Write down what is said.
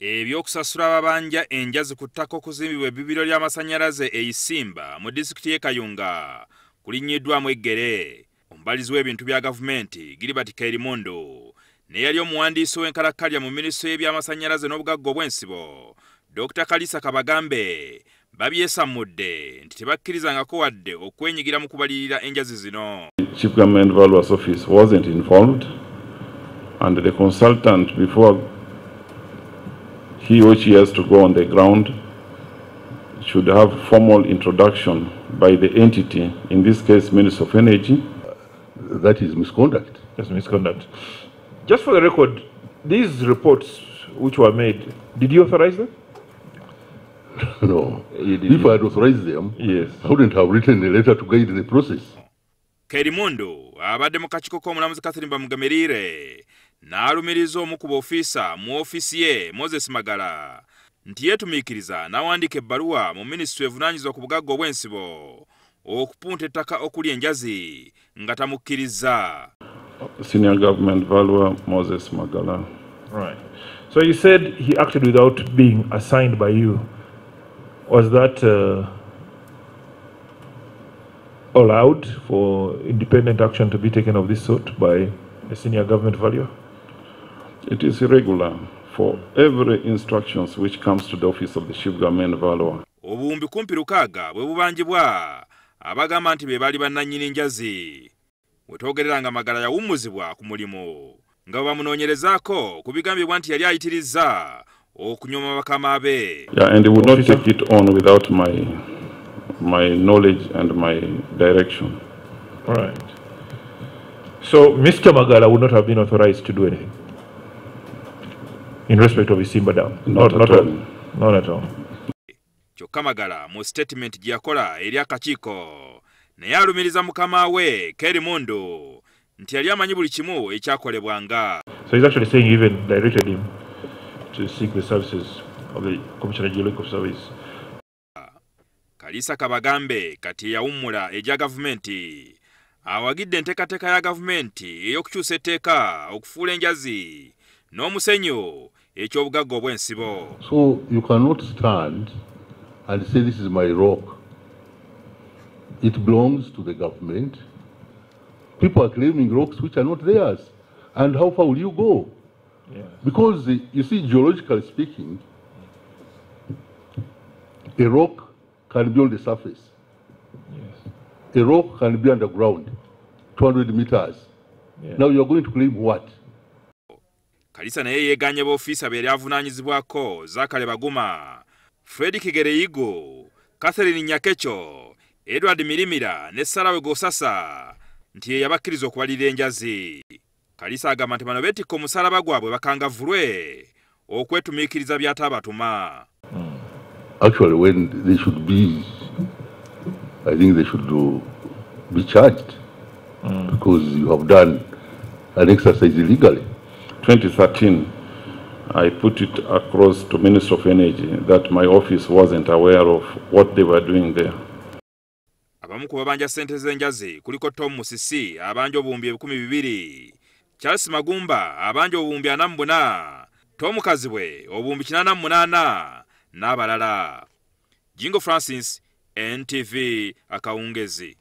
Ebyokusasula ababanja enjazi ku ttaka okuzimbibwa ebbibiro ly'amasannyalaze e Isimba mu disitulikiti y'e Kayunga kulinnyiddwamu eggere. Omubalizi w'ebintu bya gavumenti Gilbert Kairimundu neyali omuwandiisi w'enkalakkalira mu minisitule y'ebyamasannyalaze n'obugagga obw'ensibo Dr. Kalisa Kabagambe babyesammudde nti tebakkirizangako wadde okwenyigira mu kubalirira enjazi zino. Chief Government Valuer's Office wasn't involved, and the consultant, before he or she has to go on the ground, should have formal introduction by the entity, in this case Minister of Energy. That is misconduct. That's misconduct. Just for the record, these reports which were made, did you authorize them? No. If I had authorized them, yes, I wouldn't have written a letter to guide the process. Kairimundu abadde mu kakiiko k'omulamuzi Catherine Bamugemereire n'alumiriza omu ku boofiisa mu ofiisi ye Moses Magala nti yeetumiikiriza n'awandiika ebbaluwa mu minisitule evunaanyizibwa ku bugagga obw'ensibo okupunta ettaka okuli enjazi nga tamukkirizza. Senior Government Valuer Moses Magala. Right. So you said he acted without being assigned by you. Was that allowed for independent action to be taken of this sort by a senior government valuer? It is irregular for every instructions which comes to the office of the Chief Government Valuer. Obuwumbi kumpi 6 bwe bubanjibwa abagamba nti be baali bannannyini njazi. Wetwogerera nga Magala yawummuzibwa ku mulimu nga bwe bamunoonyerezaako ku bigambibwa nti yali ayitirizza okunyoma bakama be. Yeah, and he would not take it on without my knowledge and my direction. All right. So Mr. Magala would not have been authorized to do anything in respect of Isimba Dam? Not at all. Not at all. Kyokka Magala mu statement gye yakola eri akakiiko naye alumiriza mukama we Kairimundu nti yali amanyi buli kimu ekyakolebwanga. So he's actually saying he even directed him to seek the services of the Commissioner Geological Service. Kalisa Kabagambe kati yawummula egya gavumenti awagidde enteekateeka ya gavumenti ey'okukyusa etteeka okufuula enjazi n'omusenyu eky'obugagga obw'ensibo. So you cannot stand and say this is my rock. It belongs to the government. People are claiming rocks which are not theirs. And how far will you go? Yeah. Because, you see, geologically speaking, a rock can be on the surface. Yes. A rock can be underground, 200 meters. Yeah. Now you are going to claim what? Kalisa naye yeeganye boofiisa be yali avunaanyizibwako Zakale Baguma, Fred Kigereigo, Catherine Nyakecho, Edward Mirimira ne Sarawe Gosasa nti ye yabakkiriza okubalira enjazi. Kalisa agamba nti bano beetikka omusalaba gwabwe bakangavvulwe okwetumiikiriza by'ataabatuma. Actually, when they should be, I think they should be charged because you have done an exercise illegally. 2013, I put it across to Minister of Energy that my office wasn't aware of what they were doing there. Abamu ku babanja ssente z'enjazi kuliko Tom Musisi abanja obuwumbi 2,000, Charles Magumba abanja obuwumbi 44, Tom Kazibwe obuwumbi 88 n'abalala. Jingo Francis, NTV, akawungezi.